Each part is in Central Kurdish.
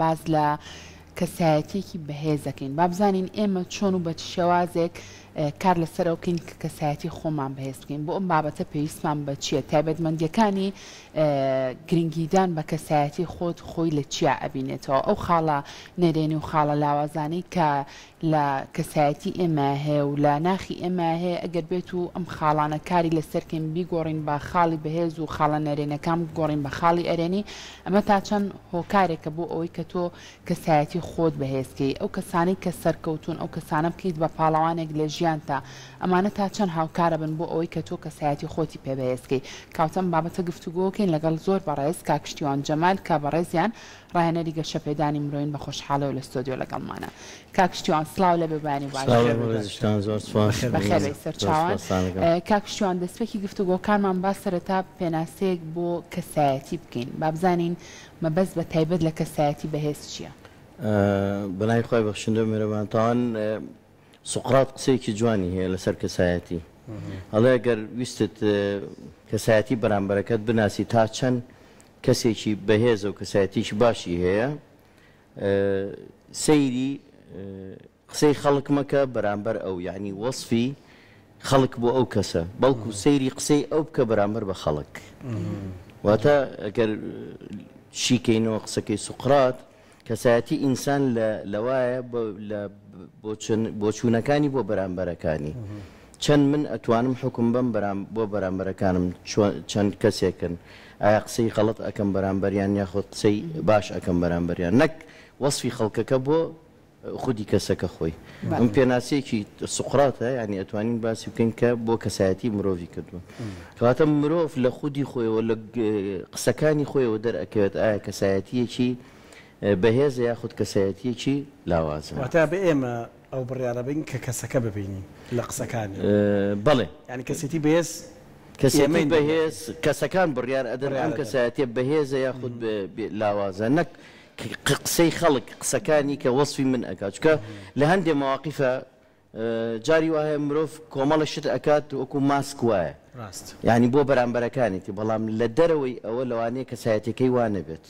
باس لە کەسایەتیەکی بەهێز دەکەین با بزانین ئێمە چۆن و بە چ شێوازێک کار لەسەر ئەوە بکەین کە کەسایەتی خۆمان بەهێز بکەین بۆ ئەم بابەتە پێویستمان بە چییە تایبەتمەندیەکانی گرنگیدان بە کەسایەتی خۆت خۆی لە چیا ئەبینێتەوە ئەو خاڵە نەرێنی و خاڵە لاوازانەی کە لە کەسایەتی ئێمە هەیە و لە ناخی ئێمە هەیە ئەگەر بێت و ئەم خاڵانە کاری لەسەر کەین بیگۆڕین بە خاڵی بەهێز و خاڵە نەرێنەکان بگۆڕین بە خاڵی ئەرێنی ئەمە تا چەند هۆکارێکە بۆ ئەوەی کە تۆ کەسایەتی خۆت بەهێز کەی ئەو کەسانەی کە سەرکەوتوون ئەو کەسانە بکەیت بە پاڵەوانێک لە ژیانتا ئەمانە تا چەند هاوکارەبن بۆ ئەوەی کە تۆ کەسایەتی خۆتی پێ بەهێز کەی کاوتە ئەم بابەتە گفتوگۆکەین لەگەڵ زۆر بەڕێز کاک شتیوان جەمال کە بەڕێزیان ڕاهێنەری گەشەپێدانی مرۆیین بە خۆشحاڵیەوە لە ستۆدیۆ لەگەڵمانە. کاک شتیوان سڵاو لێبێ بەیانی باش. سڵاو لە بەڕێزیشتان زۆر سوپاس. بەخێر بێی سەرچاوان. کاک شتیوان دەستپێکی گفتوگۆکانمان با سەرەتا پێناسەیەک بۆ کەسایەتی بکەین با بزانین مەبەست بە تایبەت لە کەسایەتی بەهێز چیە؟ بەناوی خوای بەخشندە و میهرەبان تاوان سوقرات قسەیەکی جوانی هەیە لەسەر کەسایەتی ئەڵێ گەر ویستت کەسایەتی بەرامبەرەکەت بناسی تا چەند کەسێکی بەهێزە و کەسایەتیەکی باشی هەیە سەیری قسەی خەڵک مەکە بەرامبەر ئەو یعنی وەسفی خەڵک بۆ ئەو کەسە بەڵکو سەیری قسەی ئەو بکە بەرامبەر بە خەڵک واتە ئەگەر شیکەینەوە قسەکەی سوقرات کەسایەتی ئینسان لە لەوایە لە بۆچوونەکانی بۆ بەرامبەرەکانی. چەند من ئەتوانم حوکم بەم بەرام بۆ بەرامبەرەکانم چەند کەسێکن ئایا قسەی غەڵەت ئەکەم بەرامبەریان یاخود قسەی باش ئەکەم بەرامبەریان نەک وەسفی خەڵکەکە بۆ خودی کەسەکە خۆی. ئەم پێناسەیەکی سوقراتە یانی ئەتوانین باسی بکەین کە بۆ کەسایەتی مرۆڤی کردووە. کەواتە مرۆڤ لە خودی خۆیەوە لە قسەکانی خۆیەوە دەرئەکەوێت ئایا کەسایەتییەکی بەهێزە یاخود کەسایەتییەکی لاوازە. واتە ئەبێ ئێمە ئەو بڕیارە بەین کە کەسەکە ببینین لە قسەکانی. بەڵێ. یانی کەسێتی بەهێز کەسێتی بەهێز کەسەکان بڕیار ئەدەن ئەم کەسایەتیە بەهێزە یاخود لاوازە نەک قسەی خەڵک قسەکانی کە وەسفی من ئەکات چونکە لە هەندێ مەواقیفا جاری وا هەیە مرۆڤ کۆمەڵە شت ئەکات وەکو ماسک وایە ڕاست. یانی بۆ بەرامبەرەکانیتی بەڵام لە دەرەوەی ئەوە لەوانەیە کەسایەتیەکەی وا نەبێت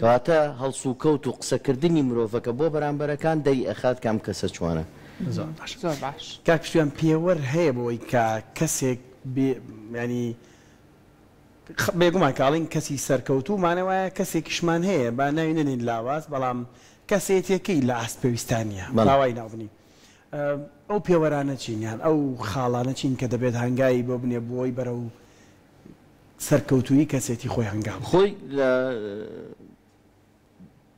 کەواتە هەڵسوکەوت و قسەکردنی مرۆڤەکە بۆ بەرامبەرەکان دەری ئەخات کە ئەم کەسە چۆنە. زۆر باش. زۆر باش. کاک پشتیوان پێوەر هەیە بۆ ئەوەی کە کەسێک بێ یانی بێگومان کە ئەڵێین کەسی سەرکەوتوو مانای وایە کەسێکیشمان هەیە با ناوی نەنێین لاواز بەڵام کەسێتیەکەی لە ئاست پێویستا نییە با وای ناو بنێین ئەو پێوەرانە چین یان ئەو خاڵانە چین کە دەبێت هەنگاوی بۆ بنێ بۆی بەرەو سەرکەوتوویی کەسێتی خۆی هەنگاو بنێ؟ خۆی لە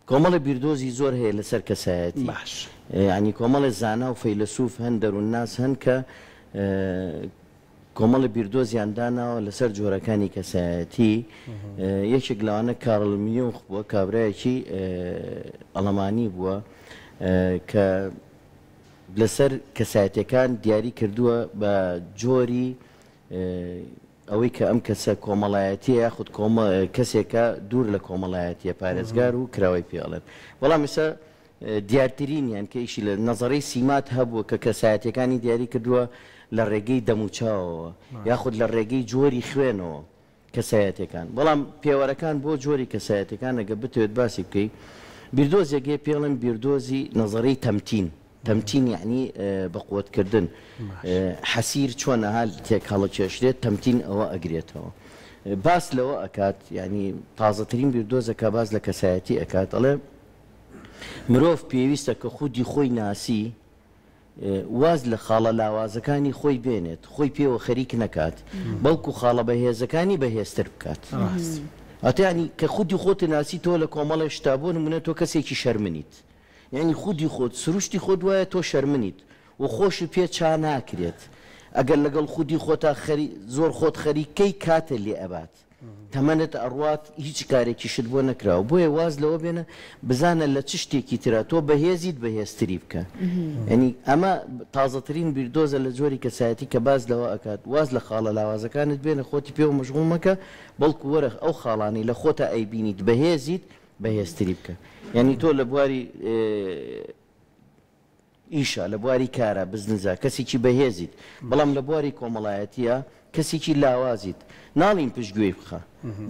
کۆمەڵێ بیردۆزی زۆر هەیە لەسەر کەسایەتی. باش. یانی کۆمەڵێ زانا و فەیلەسوف هەن دەروونناس هەن کە کۆمەڵێ بیردۆزیان داناوە لەسەر جۆرەکانی کەسایەتی. یەکێک لەوانە کارل میونخ بووە کابرایەکی ئەڵەمانی بووە کە لەسەر کەسایەتیەکان دیاری کردووە بە جۆری ئەوەی کە ئەم کەسە کۆمەڵایەتیە یاخود کەسێکە دوور لە کۆمەڵایەتیە پارێزگار و کراوەی پێ ئەڵێن بەڵام ئێستا دیارترینیان کە ئیشی لە نەزەرەی سیمات هەبووە کە کەسایەتیەکانی دیاری کردووە لە ڕێگەی دەموچاوەوە یاخود لە ڕێگەی جۆری خوێنەوە کەسایەتیەکان بەڵام پێوەرەکان بۆ جۆری کەسایەتیەکان ئەگەر بتەوێت باسی بکەی بیردۆزێک هەیە پێڵێن بیردۆزی نەزەرەی تەمتین تەمتین یەعنی بەقوەت کردن حەسیر چۆن ئەها تێک هەڵەکێشرێت تەمتین ئەوە ئەگرێتەوە باس لەوە ئەکات یەعنی تازەترین بیردۆزە کە باس لە کەسایەتی ئەکات ئەڵێ مرۆڤ پێویستە کە خودی خۆی ناسی واز لە خاڵە لاوازەکانی خۆی بێنێت خۆی پێوە خەریک نەکات بەڵکو خاڵە بەهێزەکانی بەهێزتر بکات واتە یەعنی کە خودی خۆت ناسی تۆ لە کۆمەڵێ شتا بۆ نمونە تۆ کەسێکی شەرمنیت یانی خودی خۆت سروشتی خۆت وایە تۆ شەرمنیت و خۆشت پێ چا ناکرێت ئەگەر لەگەڵ خودی خۆتا خەری زۆر خۆت خەریک کەی کاتت لێ ئەبات تەمەنت ئەڕوات هیچ کارێکیشت بۆ نەکراوە بۆیە واز لەوە بێنە بزانە لە چ شتێکی ترا تۆ بەهێزیت بەهێزتری بکە یانی ئەمە تازەترین بیردۆزە لە جۆری کەسایەتی کە باس لەوە ئەکات واز لە خاڵە لاوازەکانت بێنە خۆتی پێوە مەشغوڵ مەکە بەڵکو وەرە ئەو خاڵانەی لە خۆتا ئەیبینیت بەهێزیت بەهێزتری بکە یانی تۆ لە بواری ئیشە لە بواری کارە بزنزە کەسێکی بەهێزیت بەڵام لە بواری کۆمەڵایەتیە کەسێکی لاوازیت ناڵین پشتگوێی بخە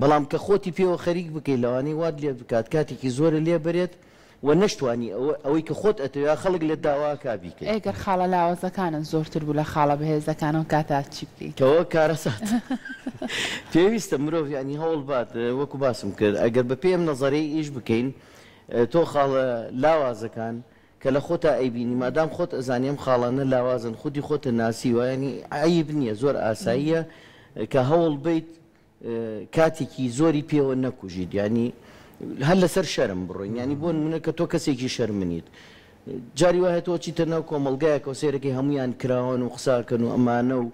بەڵام کە خۆتی پێوە خەریک بکەیت لەوانەیە وات لێ بکات کاتێکی زۆرە لێ بەرێت. و نەشتوانی ئەوە ئەوەی کە خۆت ئەتەوێ یا خەڵک لێت داوا ئەکا بیکەی. ئێ گەر خاڵە لاوازەکانت زۆرتر بوو لە خاڵە بەهێزەکان ئەو کاتە چی بکەی؟ کەوە کارەساتە. پێویستە مرۆڤ یانی هەوڵ بات وەکو باسم کرد ئەگەر بە پێی ئەم نەزەرەی ئیش بکەین تۆ خاڵە لاوازەکان کە لە خۆتا ئەیبینی مادام خۆت ئەزانی ئەم خاڵانە لاوازن خودی خۆتت ناسیوە یانی عەیب نیە زۆر ئاساییە کە هەوڵ بەیت کاتێکی زۆری پێوە نەکوژیت یانی هەر لەسەر شەرم بڕۆین یانی بۆ نمونە کە تۆ کەسێکی شەرمنیت جاری وایە تۆ چیتە ناو کۆمەڵگایەکەوە سێرەکەی هەمویان کراوەن و قساکەن و ئەمانە و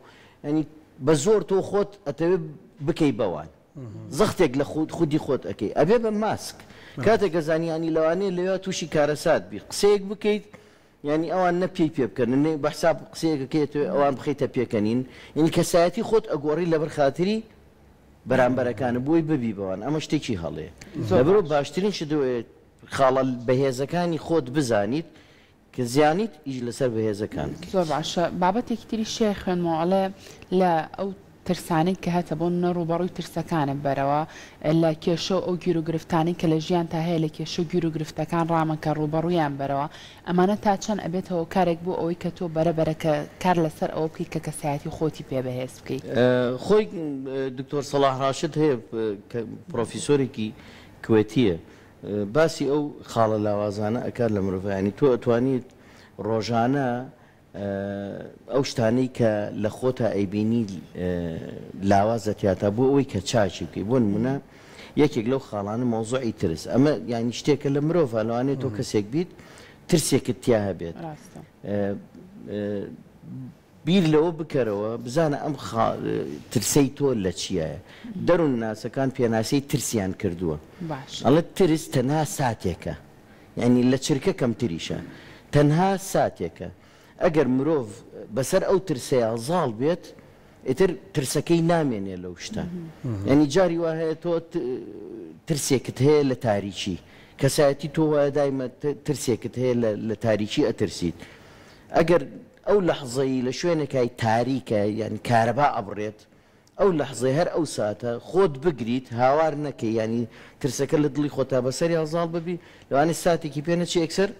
ینی بە زۆر تۆ خۆت ئەتەوێ بکەی بەوان زەختێک لە خود خودی خۆت ئەکەی ئەبێ بە ماسک کاتێک ئەزانی یانی لەوانەیە لەوێ تووشی کارەسات بی قسەیەک بکەیت یانی ئەوان نە پێی پێ بکەنن نە بە حساب قسەیەک ئەکەی ئەتەوێ ئەوان بخەیتە پێکەنین یانی کەسایەتی خۆت ئەگۆڕی لەبەر خاتری بەرامبەرەکانت بۆی ببی بەوان ئەمە شتێکی هەڵەیە زۆر لەبەرئەوە باش. باشترین شت ئەوەیە خاڵە بەهێزەکانی خۆت بزانیت کە زیانیت ئیش لەسەر بەهێزەکان بکەیت. زۆر باشە بابەتێکی تریش هەیە خوێندمەوە ئەڵێ لە ئەو ترسانەی کە هەتە بۆ نمونە ڕووبەڕووی ترسەکانت بەرەوە لە کێشە و ئەو گیروگرفتانەی کە لە ژیانتا هەیە لە کێشە و گیروگرفتەکان ڕامەکە ڕووبەڕوویان بەرەوە ئەمانە تا چەند ئەبێتە هۆکارێک بۆ ئەوەی کە تۆ بەرە بەرە کە کار لەسەر ئەوە بکەیت کە کەسایەتی خۆتی پێ بەهێز بکەیت؟ خۆی دکتۆر سەڵاح ڕاشد هەیە کە پڕۆفیسۆرێکی کوێتییە باسی ئەو خاڵە لاوازانە ئەکات لە مرۆڤ یانی تۆ ئەتوانیت ڕۆژانە ئەو شتانەی کە لە خۆتا ئەیبینی لاوازە تیاتا بۆ ئەوەی کە چاکی بکەی بۆ نمونە یەکێک لەو خاڵانە مەوزوعی ترس ئەمە یانی شتێکە لە مرۆڤ لەوانەیە تۆ کەسێک بیت ترسێکت تیا هەبێت بیر لەوە بکەرەوە بزانە ئەم ترسەی تۆ لە چیایە. دەروونناسەکان پێناسەی ترسیان کردووە. ئەڵێ ترس تەنها ساتێکە. یانی لە چرکە کەمتریشە. تەنها ساتێکە. ئەگەر مرۆڤ بەسەر ئەو ترسەیا زاڵ بێت ئیتر ترسەکەی نامێنێ لەو شتە. یانی جاری وا هەیە تۆ ترسێکت هەیە لە تاریکی. کەسایەتی تۆ وایە دایمە ترسێکت هەیە لە تاریکی ئەترسیت. ئەگەر ئەو لەحزەی لە شوێنێکای تاریکە یانی کارەبا ئەبڕێت ئەو لەحزەی هەر ئەو ساتە خۆت بگریت هاوار نەکەی یانی ترسەکە لە دڵی خۆتا بەسەریا زاڵ ببی لەوانەیە ساتێکی پێ نەچێ یەکسەر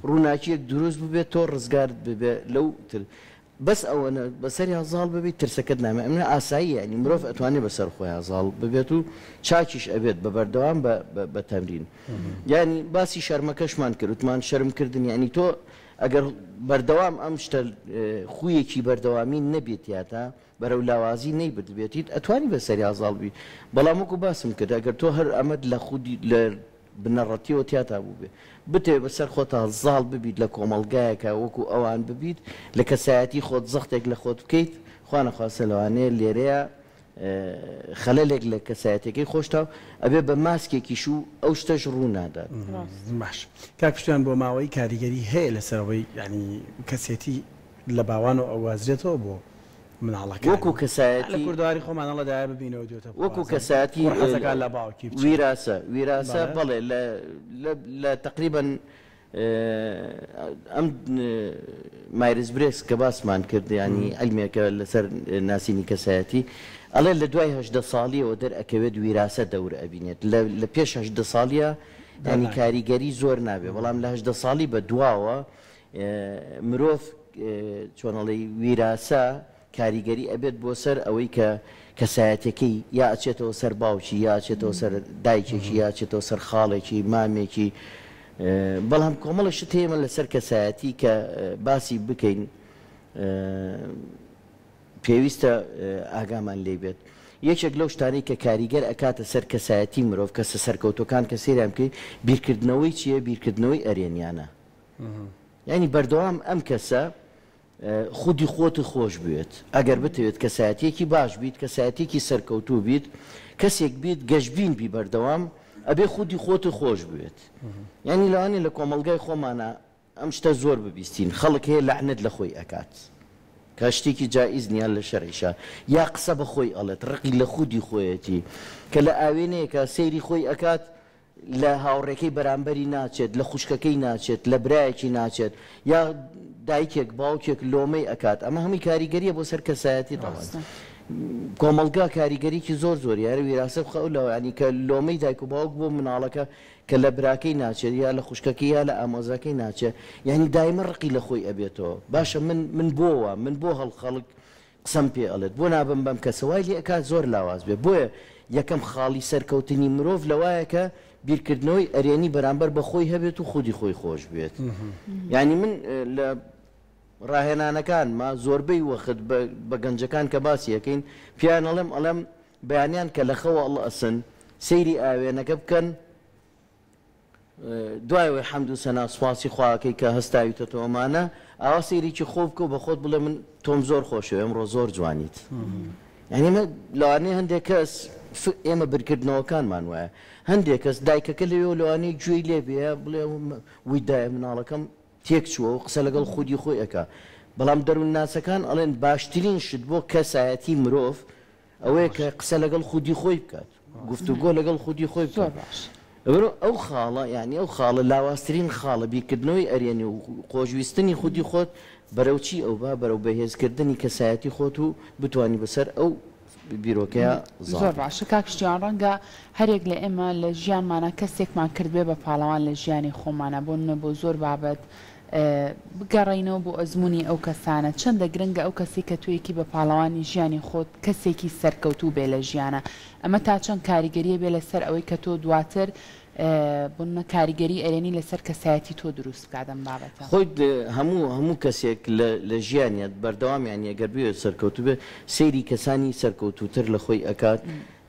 ڕووناکیەک دروست ببێت تۆ ڕزگارت ببێ لەو تر بەس ئەوەنە بەسەریا زاڵ ببی ترسەکەت نامێ ئەمە ئاساییە یانی مرۆڤ ئەتوانێ بەسەر خۆیا زاڵ ببێت و چاکیش ئەبێت بە بەردەوام بە بە تەمرین یانی باسی شەرمەکەشمان کرد وتمان شەرم کردن یانی تۆ ئەگەر بەردەوام ئەم شتە خوویەکی بەردەوامی نەبێت تیاتا بەرەو لاوازی نەیبردبێتیت ئەتوانی بەسەریا زاڵ بی بەڵام وەکو باسم کرد ئەگەر تۆ هەر ئەمەت لە خودی لە بنەڕەتیەوە تیاتا بووبێ بتەوێ بەسەر خۆتا زاڵ ببیت لە کۆمەڵگایەکا وەکو ئەوان ببیت لە کەسایەتی خۆت زەختێک لە خۆت بکەیت خوا نەخواستە لەوانەیە لێرەیا خەلەلێک لە کەسایەتیەکەی خۆشتا و ئەبێ بە ماسکێکیش و ئەو شتەش ڕوو نادات. باش کاک پشتیوان بۆ ماوەی کاریگەری هەیە لەسەر ئەوەی یانی کەسێتی لە باوانەوە ئەگوازرێتەوە بۆ مناڵەکانی وەکو لە کەسایەتی کوردەواری خۆمان ئەڵێ دایە ببینەوە دوێتە وەکو بخوازن کەسایەتی کوڕ حەزەکا لە باوکی بچێ ویراسە ویراسە بەڵێ. بەڵێ لە لە لە تەقریبەن ئەم مایرز برێکس کە باسمان کرد یانی عیلمێکە لەسەر ناسینی کەسایەتی ئەڵێ لە دوای 18 ساڵیەوە دەرئەکەوێت ویراسە دەور ئەبینێت لە پێش 18 ساڵیە ینی کاریگەری زۆر نابێ بەڵام لە 18 ساڵی بە دواوە مرۆڤ چۆنەڵی ویراسە کاریگەری ئەبێت بۆ سەر ئەوەی کە کەسایەتیەکەی یا ئەچێتەوە سەر باوکی یا ئەچێتەوە سەر دایکێکی یا ئەچێتەوە سەر خاڵێکی مامێکی بەڵام کۆمەڵە شت هەیە من لەسەر کەسایەتی کە باسی بکەین پێویستە ئاگامان لێی بێت یەکێک لەو شتانەی کە کاریگەر ئەکاتە سەر کەسایەتی مرۆڤ کەسە سەرکەوتوەکان کە سەیریان بکەی بیرکردنەوەی چیە بیرکردنەوەی ئەرێنیانە یانی بەردەوام ئەم کەسە خودی خۆتت خۆش بوێت، ئەگەر بتەوێت کەسایەتیەکی باش بیت، کەسایەتیەکی سەرکەوتوو بیت، کەسێک بیت گەشبین بی بەردەوام، ئەبێ خودی خۆتت خۆش بوێت. یانی لەوانەیە لە کۆمەڵگای خۆمانا ئەم شتە زۆر ببیستین، خەڵک هەیە لەعنەت لە خۆی ئەکات، کە شتێکی جائیز نیە لە شەرعیشا، یا قسە بە خۆی ئەڵێت، ڕقی لە خودی خۆیەتی، کە لە ئاوێنەیەکا سەیری خۆی ئەکات، لە هاوڕێکەی بەرامبەری ناچێت، لە خوشکەکەی ناچێت، لە برایەکی ناچێت، یا دایکێک باوکێک لۆمەی ئەکات، ئەمە هەمووی کاریگەریە بۆ سەر کەسایەتی تەبعەن. کۆمەڵگا کاریگەریی زۆر زۆری هەر ویراسە بخە ئەو لاوە یانی کە لۆمەی دایک و باوک بۆ مناڵەکە کە لە براکەی ناچێت یا لە خوشکەکەی یا لە ئامۆزاکەی ناچێت یانی دایمە ڕقی لە خۆی ئەبێتەوە باشە من من بۆ وام من بۆ هەڵ خەڵک قسەم پێ ئەڵێت بۆ نابم بەم کەسە وای لێ ئەکات زۆر لاواز بێت بۆیە یەکەم خاڵی سەرکەوتنی مرۆڤ لەوایە کە بیرکردنەوەی ئەرێنی بەرامبەر بە خۆی هەبێت و خودی خۆی خۆش بوێت یانی من لە ڕاهێنانەکانما زۆربەی وەخت بە گەنجەکان کە باسی ئەکەین پێیان ئەڵێم ئەڵێم بەیانیان کە لە خەوە ئەڵئەسن سەیری ئاوێنەکە بکەن دوای ئەوەی حەمد و سەنا سوپاسی خوا ئەکەی کە هەستاویتەتەوە ئەمانە ئاوا سەیرێکی خۆ بکە و بە خۆت بڵێ من تۆم زۆر خۆشەوێ ئەمڕۆ زۆر جوانیت یانی ئێمە لەوانەیە هەندێک کەس ئێمە بیرکردنەوەکانمان وایە هەندێک کەس دایکەکە لەوێ و لەوانەیە گوێی لێ بێ بڵێ وی دایە مناڵەکەم تێک چووە و قسە لەگەڵ خودی خۆی ئەکا بەڵام دەروونناسەکان ئەڵێن باشترین شت بۆ کەسایەتی مرۆڤ ئەوەیە کە قسە لەگەڵ خودی خۆی بکات گفتوگۆ لەگەڵ خودی خۆی بکات ئەو خاڵە یانی ئەو خاڵە لاوازترین خاڵە بیرکردنەوەی ئەرێنی و خۆشویستنی خودی خۆت بەرەو چی ئەوبا بەرەو بەهێزکردنی کەسایەتی خۆت و بتوانی بەسەر ئەو بیرۆکەیە زاڵ زۆر بیت. باشە کاک شتیان ڕەنگە هەرێک لە ئێمە لە ژیانمانا کەسێکمان کردبێ بە پاڵەوان لە ژیانی خۆمانا بۆ نمونە بۆ زۆر بابەت بگەڕێینەوە بۆ ئەزموونی ئەو کەسانە چەندە گرنگە ئەو کەسەی کە تۆیەکی بە پاڵەوانی ژیانی خۆت کەسێکی سەرکەوتوو بێ لە ژیانا ئەمە تا چەند کاریگەریە بێ لەسەر ئەوەی کە تۆ دواتر بۆ نمونە کاریگەری ئەرێنی لەسەر کەسایەتی تۆ دروست بکات ئەم بابەتە. خۆی هەموو هەموو کەسێک لە لە ژیانیا بەردەوام یانی ئەگەر بیەوێت سەرکەوتوو بێت سەیری کەسانی سەرکەوتووتر لە خۆی ئەکات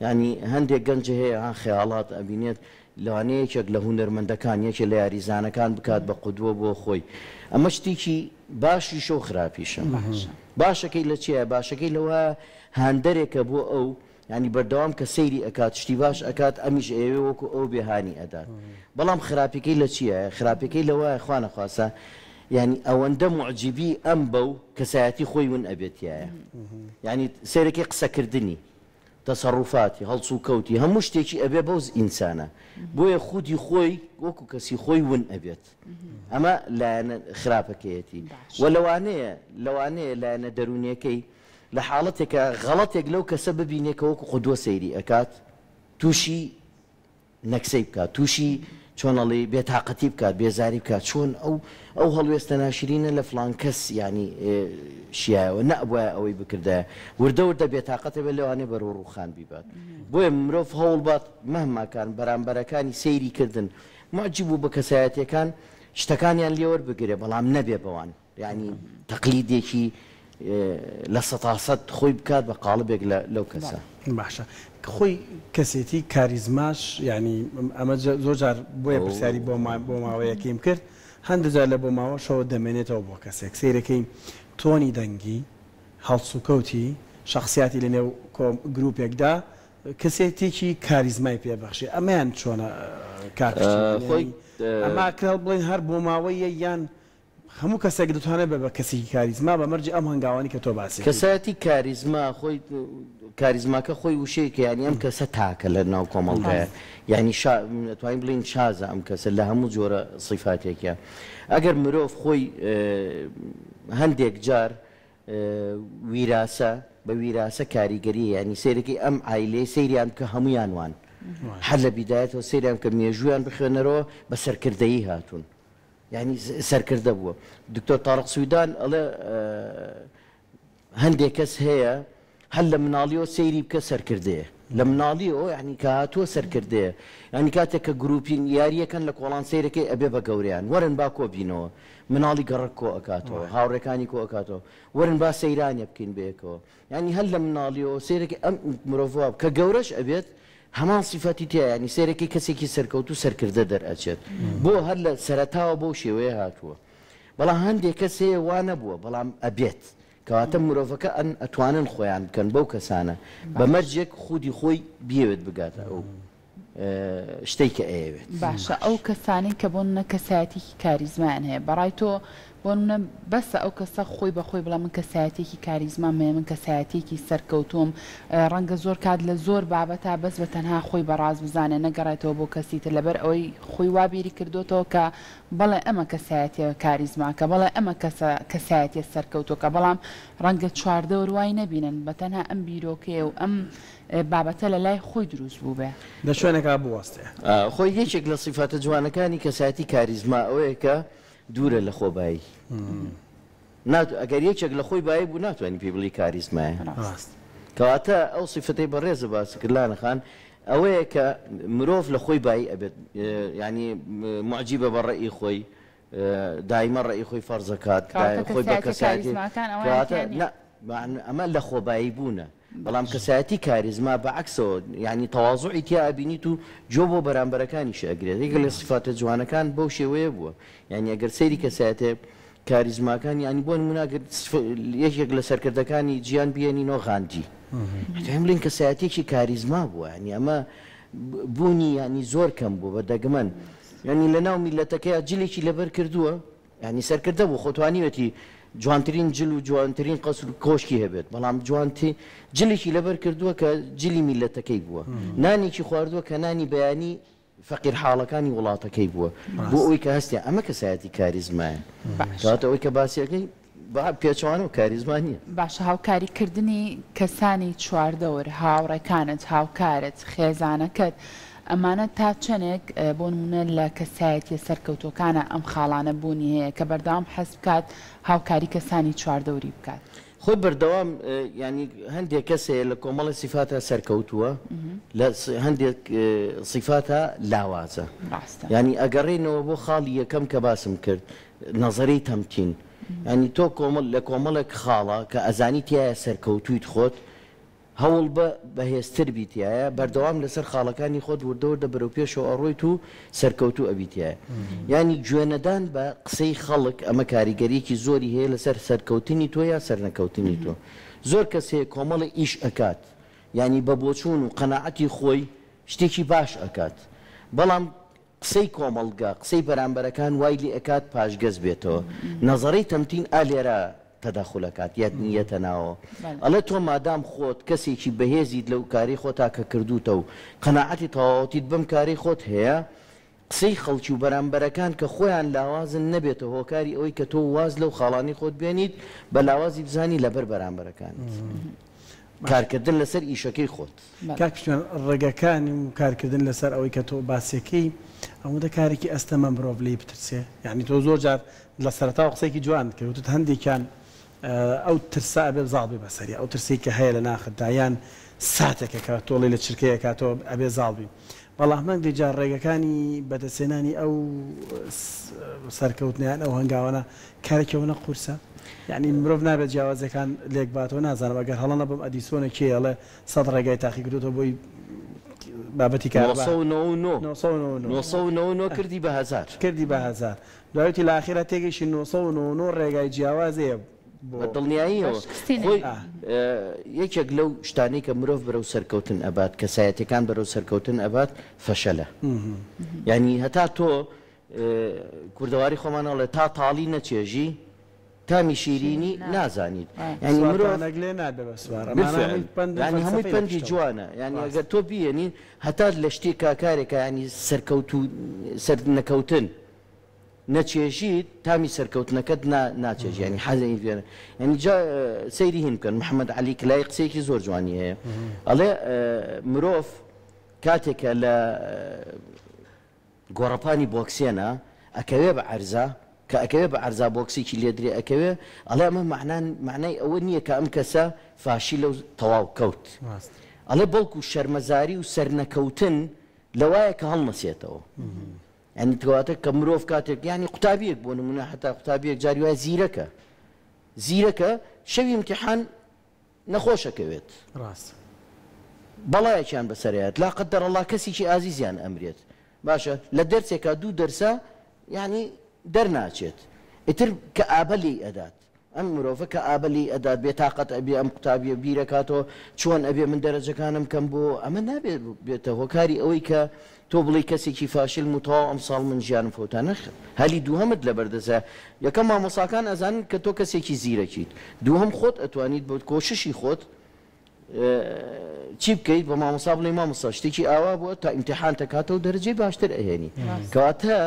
یانی هەندێک گەنج هەیە ها خەیاڵات ئەبینێت لەوانەیە یەکێک لە هونەرمەندەکان یەکێ لە یاریزانەکان بکات بە قودوە بۆ خۆی ئەمە شتێکی باشیشە و خراپیشە باشەکەی لە چیایە باشەکەی لەوە هاندەرێکە بۆ ئەو یانی بەردەوام کە سەیری ئەکات شتی باش ئەکات ئەمیش ئەیەوێ وەکو ئەو بێ هانی ئەدات بەڵام خراپیکەی لە چیایە خراپیەکەی لەوایە خوا نەخواستە یانی ئەوەندە موعجیبی ئەم بەو کەسایەتی خۆی ون ئەبێت تیایە یانی سەیرەکەی قسەکردنی تەسەڕوفاتی هەڵسوکەوتی هەموو شتێکی ئەبێ بەو ئینسانە بۆیە خودی خۆی وەکو کەسی خۆی ون ئەبێت ئەمە لایەنە خراپەکەیەتی وە لەوانەیە لەوانەیە لایەنە دەروونیەکەی لە حاڵەتێکا غەڵەتێک لەو کەسە ببینێ کە وەکو قودوە سەیری ئەکات توشی نەکسەی بکات توشی چۆن ئەڵێی بێتاقەتی بکات بێزاری بکات چۆن ئەو ئەو هەڵوێستە ناشرینە لە فڵان کەس یانی شیایەوە نەئەبوایە ئەوەی بکردایە وردە وردە بێتاقەت ئەبێت لەوانەیە بەرەو ڕووخان بیبات بۆیە مرۆڤ هەوڵبات مەهما کان بەرامبەرەکانی سەیری کردن موعجیب بوو بە کەسایەتیەکان شتەکانیان لێوەربگرێ بەڵام نەبێ بەوان یانی تەقلیدێکی 100% خۆی بکات بە قاڵبێک لە لەو کەسە. باشە خۆی کەسێتی کاریزماش یانی ئەمە زۆر جار بۆیە پرسیاری بۆ بۆ ماوەیەکەیم کرد هەندێ جار لە بۆماوەشەوە دەمێنێتەوە بۆ کەسێک سەیرەکەی تۆنی دەنگی هەڵسوکەوتی شەخسیاتی لە نێو گروپێکدا کەسێتێکی کاریزمای پێ بەخشێ ئەمەیان چۆنە کاک خۆی ئەمە کرا بڵێن هەر بۆماوەیە یان هەموو کەسێک دەتوانێت بە بە کەسێکی کاریزما بە مەرجی ئەم هەنگاوانەی کە تۆ باسی کردی. کەسایەتی کاریزما خۆی کاریزماکە خۆی وشەیەکە یانی ئەم کەسە تاکە لە ناو کۆمەڵگایە یانی شا ئەتوانین بڵێین شازە ئەم کەسە لە هەموو جۆرە سیفاتێکیا ئەگەر مرۆڤ خۆی هەندێک جار ویراسە بە ویراسە کاریگەریە یانی سەیرەکەی ئەم عایلەیە سەیریان بکە هەموویان وان هەر لە بیدایەتەوە سەیریان بکە مێژوویان بخوێنەرەوە بە سەرکردەیی هاتوون یانی سەرکردە بووە. دکتۆر تارق سویدان ئەڵێ هەندێک کەس هەیە هەر لە مناڵیەوە سەیری بکە سەرکردەیە لە مناڵیەوە یانی کە هاتووە سەرکردەیە یانی کاتێک کە گروپین یاریەکەن لە کۆڵان سەیرەکەی ئەبێ بە گەورەیان وەرن با کۆبینەوە مناڵی گەڕەک کۆ ئەکاتەوە هاوڕێکانی کۆ ئەکاتەوە وەرن با سەیرانێ بکەین بەیەکەوە یانی هەر لە مناڵیەوە سەیرەکەی ئەم مرۆڤە کە گەورەش ئەبێت هەمان سیفەتی تیایە یانی سەیرەکەی کەسێکی سەرکەوتوو سەرکردە دەرئەچێت بۆ هەر لە سەرەتاوە بەو شێوەیە هاتووە بەڵام هەندێک کەس هەیە وا نەبووە بەڵام ئەبێت کەواتە مرۆڤەکە ئەن ئەتوانن خۆیان بکەن بەو کەسانە بە مەرجێک خودی خۆی بیەوێت بگاتە ئەو شتەی کە ئەیەوێت. باشە ئەو کەسانەی کە بۆ نمونە کەسایەتیکی کاریزمایان هەیە بەڕای تۆ بۆ نمونە بەسە ئەو کەسە خۆی بە خۆی بڵێ من کەسایەتیەکی کاریزمام هەیە، من کەسایەتیەکی سەرکەوتووم، ڕەنگە زۆر کات لە زۆر بابەتا بەس بە تەنها خۆی بە ڕاست بزانێ نەگەڕێتەوە بۆ کەسی تر لەبەر ئەوەی خۆی وا بیری کردۆتەوە کە بەڵێ ئەمە کەسایەتیە کاریزماکە، بەڵێ ئەمە کەسە کەسایەتیە سەرکەوتووەکە، بەڵام ڕەنگە چواردەور وای نەبینن بە تەنها ئەم بیرۆکەیە و ئەم بابەتە لە لای خۆی دروست بووبێ. لە شوێنێکا بوەستێ. خۆی یەکێک لە سیفاتە جوانەکانی کەسایەتی کاریزما ئەوەیە کە دوورە لە خۆ بایی نات ئەگەر یەکێک لە خۆی بایی بوو ناتوانانی پێی بڵی کاریزمایە ڕاست. کەواتە ئەو سیفەتەی بەڕێزە باست کرد لانە خان ئەوەیە کە مرۆڤ لە خۆی بایی ئەبێت یانی موعجیبە بە ڕەئی خۆی دایمە ڕەئی خۆی فەرز ئەکات کەواتە خۆی بە کەسایەتیە کەسایەتی کاریزماکان ئەوەیان کەواتە تیا نیە. نا ئەمە لە خۆبایی بوونە بەڵام کەسایەتی کاریزما بە عەکسەوە یانی تەوازوعی تیا ئەبینیت و گوێ بۆ بەرامبەرەکانیشی ئەگرێت یەکێک لە سیفاتە جوانەکان بەو شێوەیە بووە یانی ئەگەر سەیری کەسایەتێ کاریزماکان یانی بۆ نمونە ئەگەر یەکێک لە سەرکردەکانی جیان بیێنینەوە غاندی ئەتوانین بڵێین کەسایەتیەکی کاریزما بووە یانی ئەمە بوونی یانی زۆر کەم بووە بە دەگمەن یانی لەناو میللەتەکەیا جلێکی لەبەر کردووە یانی سەرکردە بوو خۆ توانیوێتی جوانترین جل و جوانترین قەسر و کۆشکی هەبێت بەڵام جوانترین جلێکی لەبەر کردووە کە جلی میللەتەکەی بووە نانێکی خواردووە کە نانی بەیانی فەقیر حاڵەکانی وڵاتەکەی بووە بۆ ئەوەی کە هەستیان ئەمە کەسایەتی کاریزمایە کەواتە ئەوەی کە باسی ئەکەی بە پێچەوانەوە کاریزما نییە. باشە هاوکاری کردنی کەسانی چواردەور، هاوڕێکانت، هاوکارت، خێزانەکەت، ئەمانە تا چەنێک بۆ نموونە لە کەسایەتیە سەرکەوتووەکانا ئەم خاڵانە بوونی هەیە کە بەردەوام حەز بکات هاوکاری کەسانی چواردەوری بکات؟ خۆی بەردەوام یانی هەندێک کەس هەیە لە کۆمەڵی سیفاتا سەرکەوتووە لە هەندێک سیفاتا لاوازە ڕاستە. یانی ئەگەڕێینەوە بۆ خاڵی یەکەم کە باسم کرد نەزەری تەمکین یانی تۆ کۆمەڵ لە کۆمەڵێک خاڵە کە ئەزانی تیایە سەرکەوتوویت خۆت هەوڵبە بەهێزتر بی تیایا، بەردەوام لەسەر خاڵەکانی خۆت وردە وردە بەرەو پێشەوە ئەڕۆیت و سەرکەوتوو ئەبی تیایا. یانی گوێنەدان بە قسەی خەڵک ئەمە کاریگەریەکی زۆری هەیە لەسەر سەرکەوتنی تۆ یا سەرنەکەوتنی تۆ. زۆر کەس هەیە کۆمەڵێ ئیش ئەکات یانی بە بۆچوون و قەناعەتی خۆی شتێکی باش ئەکات بەڵام قسەی کۆمەڵگە، قسەی بەرامبەرەکان وای لێ ئەکات پاشگەز بێتەوە. نەزەرەی تەمتین ئا لێرە تەدەخول ئەکات، یەتە ناوەوە. ئەڵێ تۆ مادام خۆت کەسێکی بەهێزیت لەو کارەی خۆتا کە کردووتە و قەناعەتی تەواوەتیت بەم کارەی خۆت هەیە، قسەی خەڵکی و بەرامبەرەکان کە خۆیان لاوازن نەبێتە هۆکاری ئەوەی کە تۆ واز لەو خاڵانەی خۆت بێنیت بە لاوازی بزانی لەبەر بەرامبەرەکانت. کارکردن لەسەر ئیشەکەی خۆت. کاک پشتیوان ڕێگەکانی و کارکردن لەسەر ئەوەی کە تۆ باسیەکەی ئەوەندە کارێکی ئەستەمە مرۆڤ لێی بترسێ یانی تۆ زۆر جار لە سەرەتاوە قسەیەکی جوانت کرد وتت هەندێکیان ئەو ترسە ئەبێ زاڵ بێ بەسەری ئەو ترسەی کە هەیە لە ناختدا یان ساتێکە کە تۆڵی لە چرکەیەکا تۆ ئەبێ زاڵ بی بەڵام هەندێک جار ڕێگەکانی بەدەستهێنانی ئەو سەرکەوتنە یان ئەو هەنگاوانە کارێکی ئەوەنە قورسە یانی مرۆڤ نابێت جیاوازیەکان لێک باتەوە نازانم ئەگەر هەڵە نەبم ئەدیسۆنە کێ ئەڵێ سەد ڕێگای تاقی کردۆتەوە بۆی بابەتی کارەبا 999 999 999 کردی بە هەزار. کردی بە هەزار دوای وتی لە ئاخیرا تێگەیشتین 999 ڕێگای جیاواز هەیە بۆ بە دڵنیاییەوە بە شکستی خۆی نەهێنا. یەکێک لەو شتانەی کە مرۆڤ بەرەو سەرکەوتن ئەبات کەسایەتیەکان بەرەو سەرکەوتن ئەبات فەشەلە یانی هەتا تۆ کوردەواری خۆمان ئەڵێ تا تاڵی نەچێژی تامی شیرینی نازانیت یانی مرۆڤ سوارتانەک لێ نابێ بە سوار ئەمانە بالفعل هەمووی پەند و یانی هەمووی فەلسەفەی لە پەندی پشتەوە جوانە یانی ڕاستە. ئەگەر تۆ بیەنی هەتا لە شتێکا کارێکا یانی سەرکەوتوو سەرنەکەوتن نەچێژیت تامی سەرکەوتنەکەت نا ناچێژی یانی حەزی پێ یانی جا سەیری هین بکەن محمد عەلی کلای قسەیەکی زۆر جوانی هەیە ئەڵێ مرۆڤ کاتێک کە لە گۆڕەپانی بۆکسێنە ئەکەوێ بە عەرزا، کە ئەکەوێ بە عەرزا بۆکسێکی لێ درێ ئەکەوێ، ئەڵێ ئەمە مەعنا مەعنای ئەوە نییە کە ئەم کەسە فاشیلە و تەواو کەوت. ئەڵێ بەڵکو شەرمەزاری و سەرنەکەوتن لەوایە کە هەڵنەسێتەوە. یانی کەواتە کە مرۆڤ کاتێک یانی قوتابییەک بۆ نموونە هەتا قوتابییەک جاری وایە زیرەکە زیرەکە شەوی ئیمتیحان نەخۆش ئەکەوێت. ڕاستە. بەڵایەکیان بەسەرەیات لا قدر اللە کەسیکی ئازیزیان ئەمرێت باشە لە دەرسێکا دوو دەرسا یانی دەرناچێت ئیتر کەئابە لێی ئەدات ئەم مرۆڤە کەئابە لێی ئەدات بێتاقەت ئەبێ ئەم قوتابیە بیرەکاتەوە چۆن ئەبێ من دەرەجەکانم کەم بۆ ئەمە نابێت بێتە هۆکاری ئەوەی کە تۆ بڵێی کەسێکی فاشلم و تەواو ئەمساڵ من ژیانم فەوتا نەخێر هەلی دووهەمت لەبەر دەستە یەکەم مامۆساکان ئەزانن کە تۆ کەسێکی زیرەکیت دووهەم خۆت ئەتوانیت بە کۆششی خۆت چی بکەیت بە مامۆسا بڵێی مامۆستا شتێکی ئاوا بووە تا ئیمتیحان تەکاتەوە دەرەجەی باشتر ئەهێنی کەواتە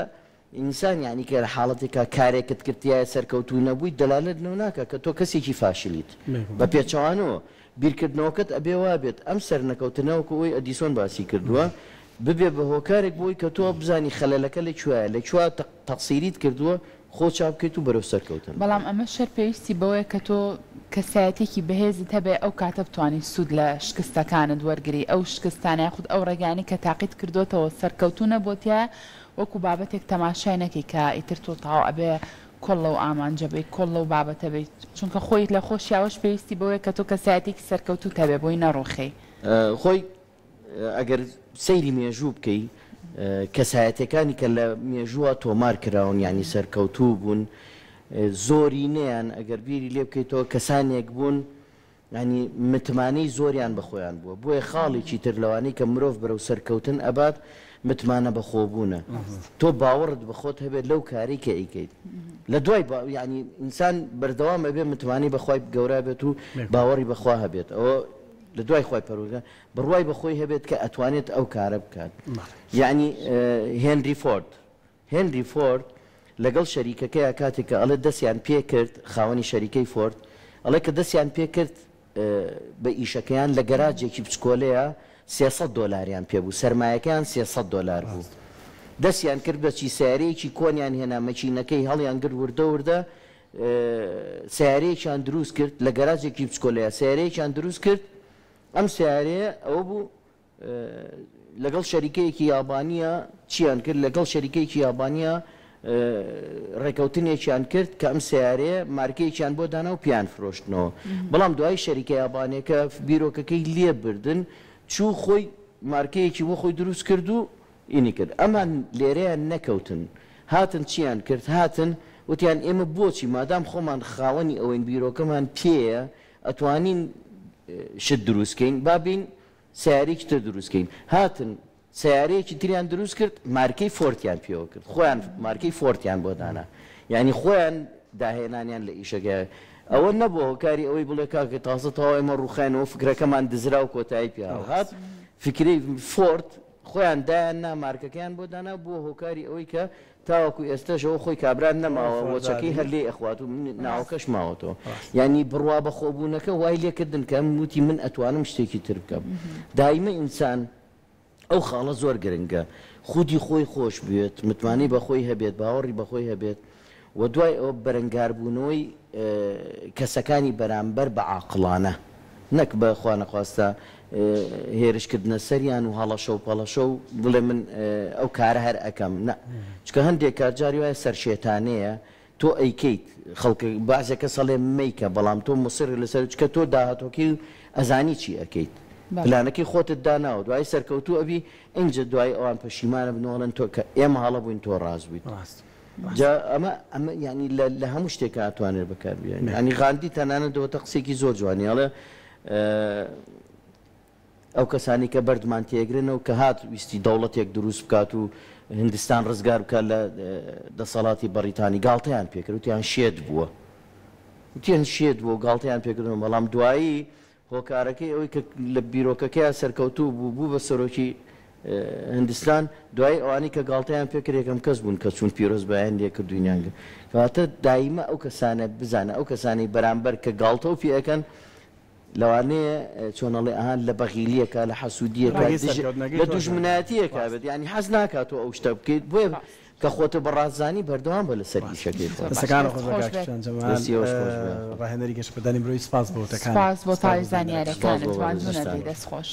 ئینسان یانی کە لە حاڵەتێکا کارێکت کرد تیایا سەرکەوتوو نەبوویت دەلالەت لەوە ناکا کە تۆ کەسێکی فاشلیت بە پێچەوانەوە بیرکردنەوەکەت ئەبێ وابێت ئەم سەرنەکەوتنە وەکو ئەوەی ئەدیسۆن باسی کردووە ببێ بە هۆکارێک بۆی کە تۆ بزانی خەلەلەکە لە کوێیە لە کوێ تەقسیریت کردووە خۆ چاک بکەیت و بەرەو سەرکەوتن بەڵام بڕۆیت. ئەمەش هەر پێویستی بەوەیە کە تۆ کەسایەتیەکی بەهێزت هەبێ ئەو کاتە بتوانی سوود لە شکستەکانت وەرگری ئەو شکستانە یاخود ئەو ڕێگایانەی کە تاقیت کردۆتەوە سەرکەوتوو نەبووە تیایا وەکو بابەتێک تەماشای نەکەی کە ئیتر تۆ تەواو ئەبێ کۆڵ لەو ئامانجە بەی کۆڵ لەو بابەتە بەی چونکە خۆی لە خۆشی ئەوەش پێویستی بەوەیە کە تۆ کەسایەتیەکی سەرکەوتووت هەبێ بۆی نەڕوخێی. خۆی ئەگەر سەیری مێژوو بکەی کەسایەتیەکانی کە لە مێژووە تۆمار کراون یانی سەرکەوتوو بوون زۆرینەیان ئەگەر بیری لێ بکەیتەوە کەسانێک بوون یانی متمانەی زۆریان بە خۆیان بووە بۆیە خاڵێکی تر لەوانەی کە مرۆڤ بەرەو سەرکەوتن ئەبات متمانە بەخۆبوونە تۆ باوەڕت بە خۆت هەبێت لەو کارەی کە ئەیکەیت لە دوای یانی ئینسان بەردەوام ئەبێ متمانەی بە خوای گەورە بێت و باوەڕی بە خوا هەبێت ئەوە لە دوای خوای پەروەردگار بڕوای بە خۆی هەبێت کە ئەتوانێت ئەو کارە بکات یانی هێنری فۆرد هێنری فۆرد لەگەڵ شەریکەکەیا کاتێک کە ئەڵێ دەستیان پێ کرد، خاوەنی شەریکەی فۆرد، ئەڵێ کە دەستیان پێ کرد بە ئیشەکەیان لە گەراجێکی بچکۆلەیا 300 دۆلاریان پێ بوو، سەرمایەکەیان 300 دۆلار بوو. دەستیان کرد بە چی؟ سەیارەیەکی کۆنیان هێنا، مەکینەکەی هەڵیان گرت وردە وردە سەیارەیەکیان دروست کرد، لە گەراجێکی بچکۆلەیا سەیارەیەکیان دروست کرد، ئەم سەیارەیە ئەوە بوو لەگەڵ شەریکەیەکی یابانییە چیان کرد؟ لەگەڵ شەریکەیەکی یابانییە ڕێکەوتنێکیان کرد کە ئەم سەیارەیە مارکەیەکیان بۆ دانا و پێیان فرۆشتنەوە. بەڵام دوایی شەریکە یابانیەکە بیرۆکەکەی لێ بردن چوو خۆی مارکەیەکی بۆ خۆی دروست کرد و ئینی کرد. ئەمان لێرەیان نەکەوتن. هاتن چیان کرد؟ هاتن وتیان ئێمە بۆچی مادام خۆمان خاوەنی ئەوەین بیرۆکەمان پێیە ئەتوانین شت دروست کەین با بێین سەیارەیەکی تر دروست کەین هاتن سەیارەیەکی تریان دروست کرد مارکەی فۆرتیان پێوە کرد خۆیان مارکەی فۆرتیان بۆ دانا یانی خۆیان داهێنانیان لە ئیشەکە ئەوە نەبووە هۆکاری ئەوەی بڵێ کاکە تازە تەواو ئێمە ڕووخاینەوە فکرەکەمان دزرا و کۆتایی پێ هات فکرەی فۆرت خۆیان دایان نا مارکەکەیان بۆ دانا بووە هۆکاری ئەوەی کە تاوەکو ئێستەش ئەوە خۆی کابرا نەماوە وەچەکەی هەر لێی ئەخوات و ناوەکەش ماوەتەوە یانی بڕوا بەخۆبوونەکە وای لێکردن کە ئەم وتی من ئەتوانم شتێکی تر بکەم دایمە ئینسان ئەو خاڵە زۆر گرنگە خودی خۆی خۆش بوێت متمانەی بەخۆی هەبێت باوەڕی بەخۆی هەبێت و دوای ئەوە بەرەنگاربوونەوەی کەسەکانی بەرامبەر بە عاقڵانە نەک بە خوانەخواستە هێرش کردنە سەریان و هەڵەشە و پەڵەشە و بڵێ من ئەو کارە هەر ئەکەم نا چونکە هەندێک کار جاری وایە سەرشێتانەیە تۆ ئەیکەیت خەڵک بەعزێ کەس ئەڵێ مەیکە بەڵام تۆ موسڕی لەسەر چونکە تۆ داهاتوەکەی و ئەزانی چی ئەکەیت پلانەکەی خۆتت داناوە دوایی سەرکەوتوو ئەبی ئینجا دوایی ئەوان پەشیمان ئەبن و ئەڵێن تۆ کە ئێمە هەڵە بووین تۆ ڕاست بوویت. جا ئەمە ئەمە یانی لە لە هەموو شتێکا ئەتوانرێت بەکار بهێنرێت. یانی غاندی تەنانەت دەوەتە قسەیەکی زۆر جوانی ئەڵێ ئەو کەسانی کە بەردمان تێگرن و کە هات ویستی دەوڵەتێک دروست بکات و هندستان ڕزگار بکات لە دەسەڵاتی بەڕیتانی گاڵتەیان پێکرد وتیان شێت بووە وتیان شێت بووە و گاڵتەیان پێکردن بەڵام دوایی هۆکارەکەی ئەوەی کە لە بیرۆکەکەیا سەرکەوتوو بوو، بوو بە سەرۆکی هندستان، دوایی ئەوانەی کە گاڵتەیان پێ کرد یەکەم کەس بوون کە چوون پیرۆزبایان لێ کردووینیان کرد. کەواتە دایمە ئەو کەسانە بزانە ئەو کەسانەی بەرامبەر کە گاڵتەو پێ ئەکەن لەوانەیە چۆن ئەڵێ ئەها لە بەغیلیەکا لە حەسوودیەکا ڕێگەی دژ سەرکەوتنەکەی لە تۆش نەبێت. دوژمنایەتیەکا ڕاستە. بێت یانی حەز ناکا تۆ ئەو شتە بکەیت بۆیە ڕاست. کە خۆتە بە ڕاست زانی بەردەوام بە لەسەر ئیشەکەی خۆت. دەستەکانت دەست خۆش بێت خۆش کاک بێت. شیان جەمال دەستی ئێوەش خۆش بێ. ڕاهێنەری گەشەپێدانی مرۆیی سپاس بۆ وتەکانت سپاس بۆ سپاس تەواوی بۆ زانیاریەکانت. سپاس زانیارەکانت بۆ ماندوو بەڕێزتان. نەبی دەست خۆش.